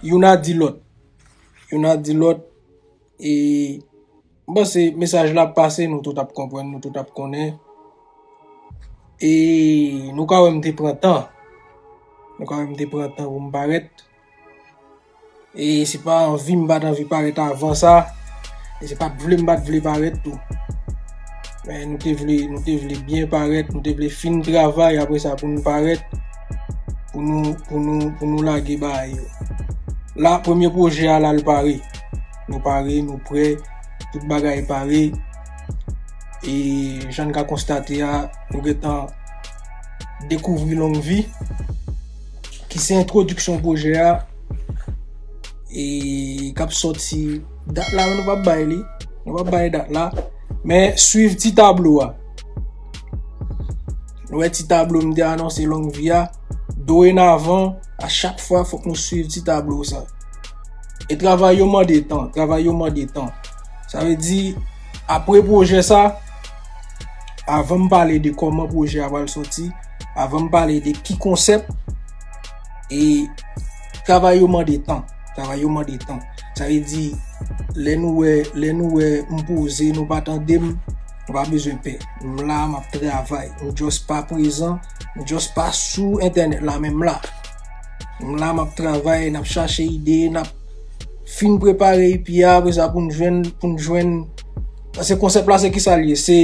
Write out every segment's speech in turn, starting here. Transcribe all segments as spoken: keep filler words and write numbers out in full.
Youn a di lòt. Youn a di lòt. E m panse mesaj la ap pase, nou tout ap konprann, nou tout ap konnen. E nou ka wè m te pran tan. Nou ka wè m te pran tan pou m parèt. E se pa anvi m pa t anvi parèt avan sa. E se pa t vle m pa t vle parèt tou. Men nou te vle, nou te vle byen parèt, nou te vle fin travay, apre sa pou nou parèt, pou nou, pou nou, pou nou lage bagay yo. La, premye pwojè a la, l pare. Nou pare, nou prè, tout bagay pare. E jan n ka konstate a, nou gentan dekouvri Long Vi, ki se entwodiksyon pwojè a, e k ap sòti. Dat la, nou p ap bay li, nou p ap bay dat la, men swiv ti tablo a. Nou wè ti tablo m te anonse Long Vi a, dorenavan, a chak fwa, fòk nou swiv ti tablo sa. E travay yo mande tan, travay yo mande tan. Sa vle di, apre pwojè sa, avan m pale de kòman pwojè a pral sòti, avan m pale de ki konsèp, e travay yo mande tan, travay yo mande tan. Sa vle di, lè nou wè, lè nou wè m poze, nou pa tande m, nou pa bezwen pè. M la, m ap travay. M just pa prezan, m just pa sou entènèt la, men m la. M la, m ap travay, n ap chache ide, n ap fin prepare E P a, apre sa pou n jwenn, pou n jwenn. Paske konsèp la se kisa l ye? Se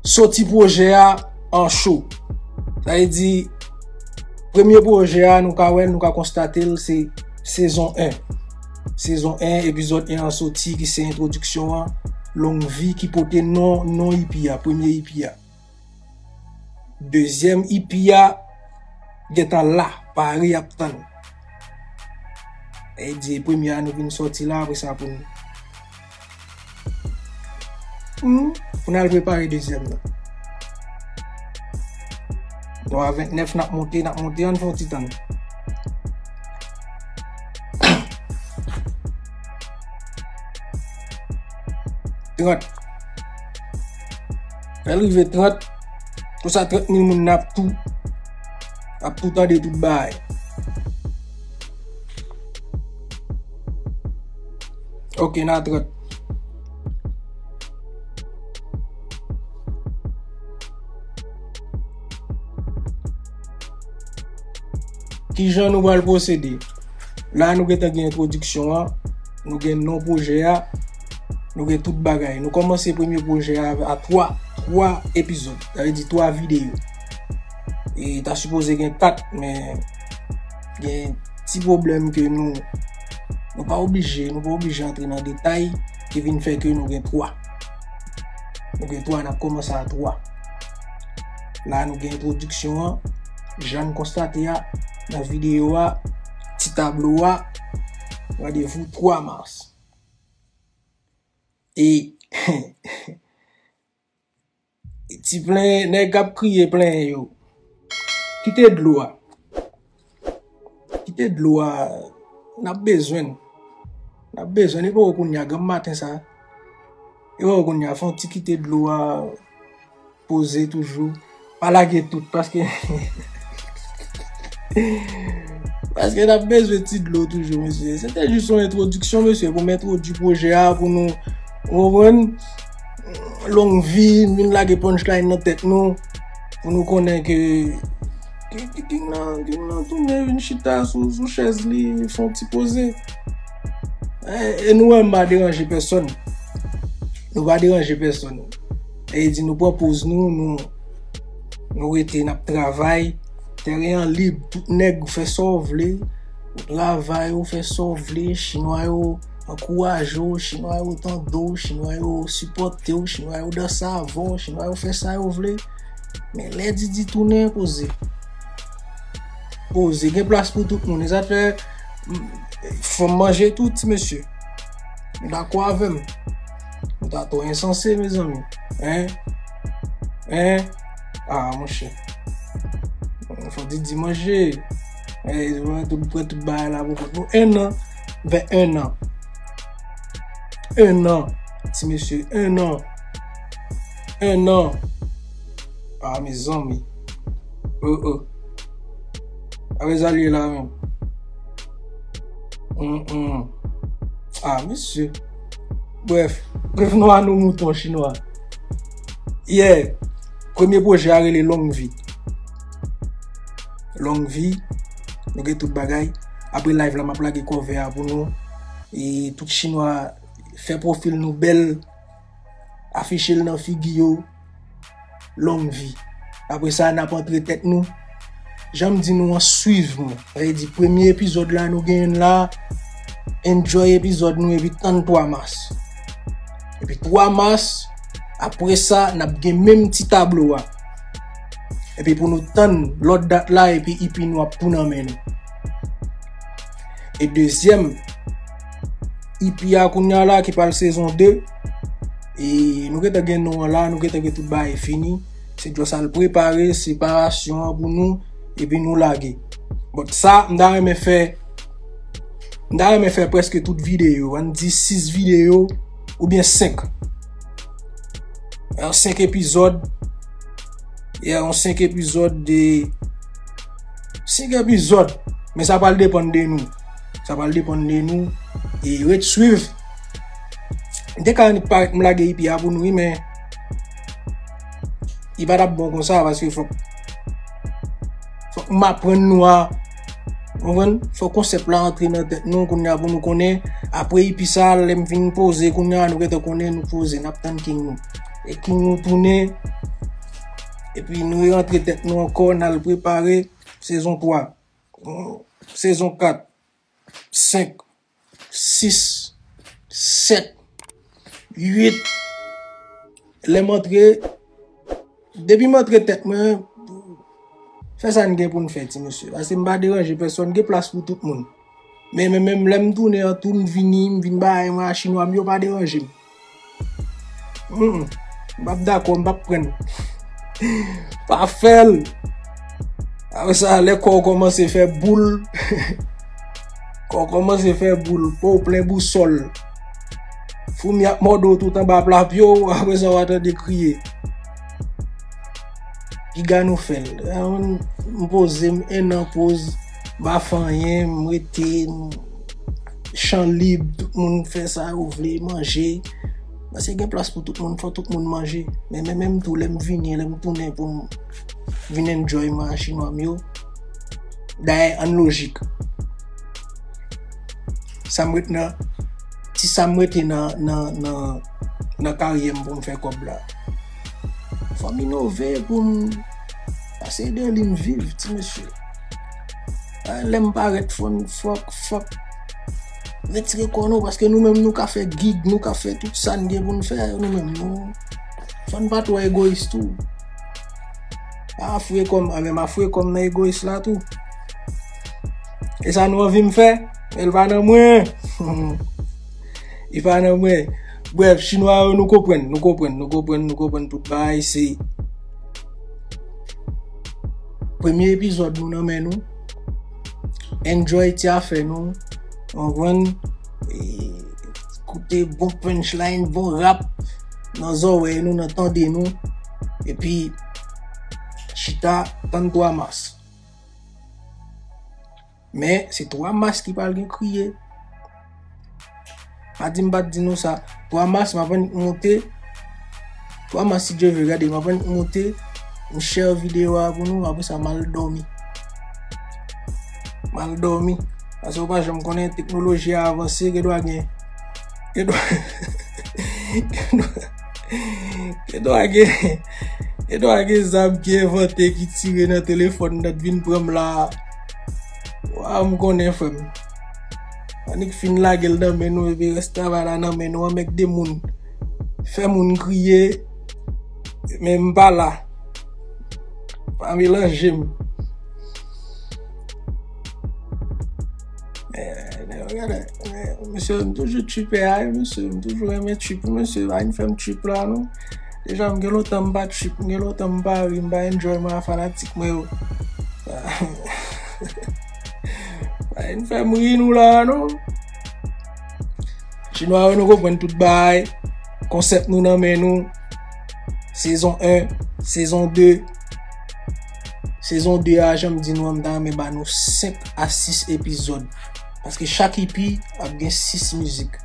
soti pwojè a an cho. Sa vle di, premye pwojè a, nou ka wè l, nou ka konstate l, se sezon en. Sezon en, epizòd en an soti, ki se entwodiksyon an, Long Vi, ki pote non, non E P a, premye E P a. Dezyèm E P a gentan la, pare, ap tann. E di premye a nou vin sòti la, apre sa pou nou, hmm, pou n al prepare dezyèm nan. Nou a ventnèf, n ap monte, n ap monte, ann fè yon ti tann. Trant. Lè l rive trant, konsa trant mil moun nan ap tou, ap tou tande tout bagay. Ok, n a trant. Kijan nou pral pwosede? La, nou gentan gen entwodiksyon an, nou gen non pwojè a, nou gen tout bagay. Nou kòmanse premye pwojè a a twa, twa epizòd, sa vle di twa videyo. E ta sipoze gen kat, men gen ti pwoblèm ke nou, nou pa oblije, nou pa oblije antre nan detay ki vin fè ke nou gen twa. Nou gen twa, n ap kòmanse a twa. La, nou gen entwodiksyon an, jan n konstate a, nan videyo a, ti tablo a, randevou twa mas. E ti plenyen, nèg k ap kriye plenyen yo. Kite dlo a. Kite dlo a. N ap bezwen l. N ap bezwen l. E poko kounye a, granm maten sa. E poko kounye a, fè yon ti kite dlo a poze toujou. Pa lage tout, paske paske n ap bezwen ti dlo toujou, mesye. Se te jis yon entwodiksyon, mesye, pou m entwodui pwojè a, pou nou, ou konprann? Long Vi, m vin lage punchline nan tèt nou, pou nou konnen ke, ke, ke King nan, King nan tounen vin chita sou, sou chèz li, fè yon ti poze. E, e nou wè m pa deranje pèsonn. Nou pa deranje pèsonn. E di nou pran poz nou, nou, nou rete, n ap travay. Teren an lib, tout nèg ou fè sa w vle. Ou travay, ou fè sa w vle. Chinwa yo ankouraje w, chinwa yo tande w, chinwa yo sipòte w, chinwa yo danse avè w, chinwa yo fè sa yo vle. Men lè Didi tounen, poze. Poze, gen plas pou tout moun. E sa fè, m, fò m manje tou, ti mesye. Nou dakò avè m? Nou ta twò ensanse, mezanmi. Hein? Hein? Ah, monchè. Fò Didi manje. Eh, tout, pran tout bagay la pou kont nou. En an. Vè en an. En an. Ti mesye, en an. En an. Ah, mezanmi. Oh, oh. Avè sa l ye la menm. Mm, mm. Ah, mesye. Brèf, revenons à nos moutons, chinwa. Yeah. Premye pwojè a rele Long Vi. Long Vi. Nou gen tout bagay. Apre live la, m ap lage cover a pou nou. E tout chinwa, fè pwofil nou bèl. Afiche l nan figi yo. Long Vi. Apre sa, n ap antre tèt nou. Jan m di nou an, swiv mwen. Sa vle di, premye epizòd la nou genyen la, enjoy epizòd nou epi tann twa mas. Epi twa mas, apre sa, n ap gen menm ti tablo a. Epi pou nou tann lòt dat la, epi E P nou ap tou nan men nou. E dezyèm E P a kounye a la ki pral sezon de, e nou gentan gen non an la, nou gentan gen tout bagay fini. Se just al prepare separasyon an pou nou, epi nou lage. But sa, m ta renmen fè, m ta renmen fè prèske tout videyo, ann di sis videyo, oubyen senk. Yon senk epizòd, yeah, yon senk epizòd de, senk epizòd. Men sa pral depann de nou. Sa pral depann de nou. E ret swiv. M te ka annik parèt m lage E P a pou nou, wi, men li pa t ap bon konsa, paske fòk, fòk m aprann nou a, w konprann? Fòk konsèp la antre nan tèt nou, kounye a pou nou konnen. Apre E P sa, lè m fin poze, kounye a nou gentan konnen nou poze, n ap tann King nou. E King nou tounen, epi nou rantre tèt nou ankò, n al prepare sezon twa, sezon kat, senk, sis, sèt, uit. Lè m antre, depi m antre tèt mwen, fè sa n gen pou n fè, ti mesye. Paske m pa deranje pèsonn, gen plas pou tout moun. Men, men, menm lè m tounen an tou, m vini, m vin bay mwen a chinwa m yo, pa deranje m. Mm, m p ap dakò, m p ap pran. Pa fè l. Apre sa, lè kò w kòmanse fè boul, kò w kòmanse fè boul, po w plen bousòl. Foumi ap mòde w tout anba pla pye w, apre sa w a tande kriye. Piga nou fè l. M poze m, en an poz, m pa fè anyen, m rete, m, chan lib, tout moun fè sa yo vle, manje. Paske gen plas pou tout moun, fò tout moun manje. Men, men menm tou, lè m vini, lè m tounen pou m vin enjoy mwen a chinwa m yo. Dayè, ann lojik. Sa m ret nan, ti sa m rete nan, nan, nan, nan karyè m pou m fè kòb la. Fò m inove pou m pase de li m viv, ti mesye. Ah, lè m parèt, fò n, fòk, fòk retire kò nou, paske nou menm nou ka fè gig, nou ka fè tout sa n gen pou n fè, nou menm nou. Fò n pa twò egoyis tou. Pa foure kò m, a, men m a foure kò m nan egoyis la tou. E sa nou anvi m fè, men l pa nan mwen. Li pa nan mwen. Brèf, chinwa yo, nou konprann, nou konprann, nou konprann, nou konprann tout bagay. Se premye epizòd nou nan men nou. Enjoy ti afè nou. Konprann? E, koute bon punchline, bon rap nan zòrèy nou, nan tande nou. Epi, chita, tann twa mas. Men, se twa mas ki pral gen kriye. Pa di m pa t di nou sa. Twa mas, m ap annik monte. Twa mas, si Dye vle, gade, m ap annik monte. M share videyo a pou nou, apre sa, m al dòmi. M al dòmi. Paske ou pa janm konnen teknoloji a avanse, gen dwa gen. Gen dwa, gen dwa, gen dwa gen, gen dwa gen zam ki envante, ki tire nan telefòn, dat vin pran m la. Waw, m konnen, frè m. Annik fin lage l nan men nou, epi rès travay la nan men nou, anmègde moun. Fè moun kriye, men m pa la. Pa melanje m. Eh, eh, gade, eh, mesye, m toujou tripè a, wi, mesye, m toujou renmen trip, wi, mesye, pa vin fè m trip la, non. Deja, m gen lontan m pa trip, m gen lontan m pa ri, m pa enjoy mwen a fanatik mwen yo. Pa vin fè m ri nou la, non. Chinwa yo, nou konprann tout bagay. Konsèp nou nan men nou. Sezon en, sezon de. Sezon de a, jan m di nou an, m ta renmen ba nou senk a sis epizòd. Paske chak E P ap gen sis mizik.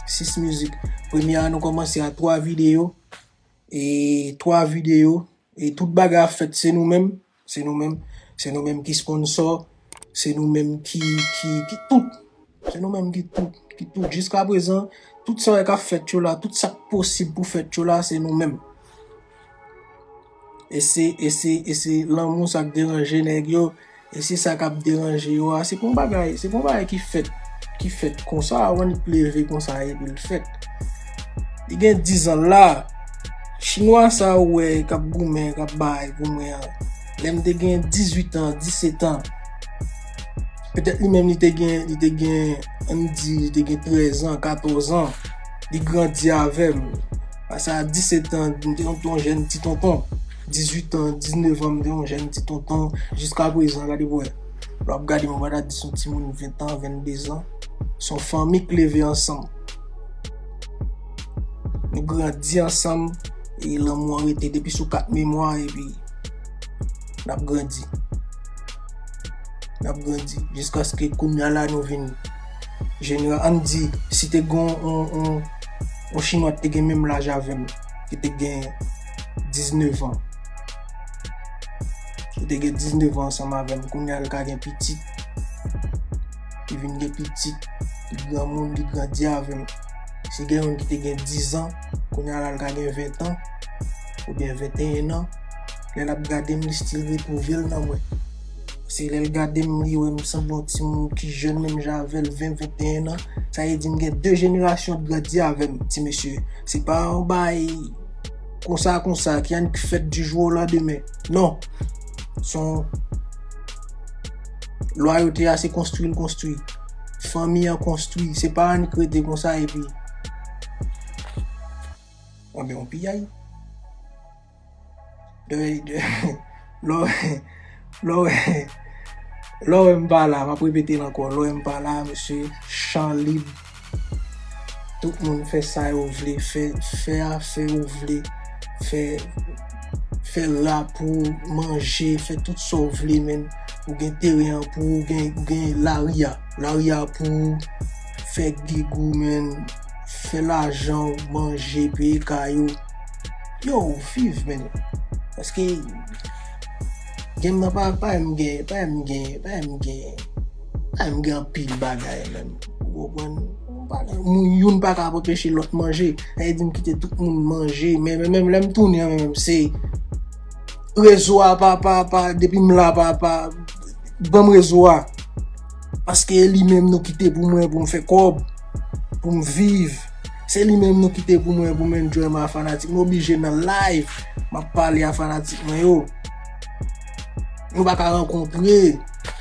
Sis mizik. Premye a, nou kòmanse a twa videyo. E twa videyo. E tout bagay ap fèt, se nou menm. Se nou menm. Se nou menm ki sponsò. Se nou menm ki, ki, ki tout. Se nou menm ki tout. Ki tout. Jiska prezan, tout sa k ap fèt yo la, tout sa k posib pou fèt yo la, se nou menm. E se, e se, e se lanmou sa k deranje nèg yo. E se sa k ap deranje yo a. Se pa yon bagay, se pa yon bagay ki fèt, ki fèt konsa, w annik leve konsa epi l fèt. Li gen diz an la. Chinwa sa ou wè k ap goumen, k ap bay pou mwen an. Lè m te gen dizuit an, disèt an. Petèt li menm li te gen, li te gen, ann di, li te gen trèz an, katòz an. Li grandi avè m. Pase a disèt an, m te yon, yon jèn ti tonton. Dizuit an, diznèf an, m te yon jèn ti tonton. Jiska prezan, gade pou wè. Lè w ap gade m, ou pa ta di se yon timoun ven an, venndezan. Se yon fanmi k leve ansanm. Nou grandi ansanm, e lanmou an rete depi sou kat memwa, epi n ap grandi. N ap grandi. Jiskaske kounye a la nou vin jenera-, ann di, si te gen yon, yon, yon, yon chinwa ki te gen menm laj avè m, ki te gen diznèf an. Li te gen diznèf an ansanm avè m. Kounye a l ka gen pitit. Li vin gen pitit. Li granmoun, li grandi avè m. Si gen youn ki te gen diz an, kounye a la l ka gen ven an, oubyen venteyen an. Lè l ap gade m, li still retwouve l nan mwen. Se lè l gade m, li wè m sanble yon timoun ki jèn menm jan avè l, ven, venteyen an. Sa vle di m gen de jenerasyon ap grandi avè m, ti mesye. Se pa yon bagay konsa, konsa, ki annik fèt du jour au lendemain. Non. Se yon lwayote a, se konstwi l konstwi. Fanmi an konstwi. Se pa annik rete konsa epi. Anben, yon piyay. De, de, lè w, lè w, lè w wè m pa la, m ap repete l ankò, lè w wè m pa la, mesye, chan lib. Tout moun fè sa yo vle, fè, fè afè yo vle, fè, fè rap ou manje, fè tout sa w vle, men ou gen teren an pou ou, gen, gen lari a. Lari a pou ou, fè gig ou, men, fè lajan ou, manje, peye kay ou. Yo, viv, men. Paske game nan pa, pa menm gen, pa menm gen, pa menm gen, pa menm gen anpil bagay, men. Ou konprann? Pa gen, moun youn pa ka anpeche lòt manje. Sa vle di m kite tout moun manje. Men, men, menm lè m tounen an, men, men, se rezo a pa, pa, pa, depi m la, pa, pa, ban m rezo a. Paske e li menm nou kite pou mwen, pou m fè kòb, pou m viv. Se li menm nou kite pou mwen, pou m enjoy mwen a fanatik. M oblije nan live, m ap pale a fanatik mwen yo. Nou pa ka rankontre.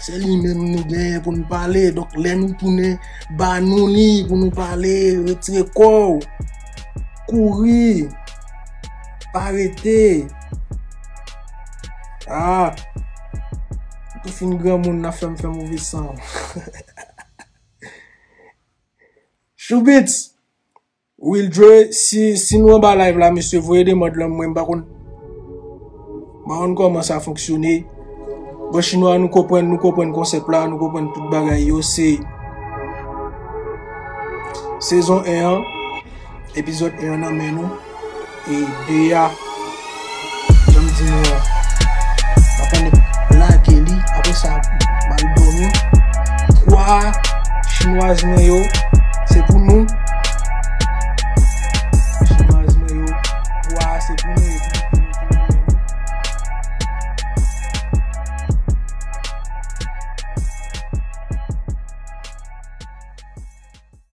Se li menm nou genyen pou n pale. Donk, lè nou tounen, ba nou li pou nou pale, retire kò w. Kouri. Pa rete. Ah. Tou fin granmoun nan fè m fè move san. Shoubits. Will Dre, si, si nou anba live la, mesye, voye demann lan mwen, m pa konn, m pa konn kòman sa fonksyone. Bon, chinwa, nou konprann, nou konprann konsèp la, nou konprann tout bagay yo, se sezon en an, epizòd en an nan men nou, e de a, jan m di nou an, m ap annik lage li, apre sa, m al dòmi. Twa chinwaz mwen yo, se pou nou.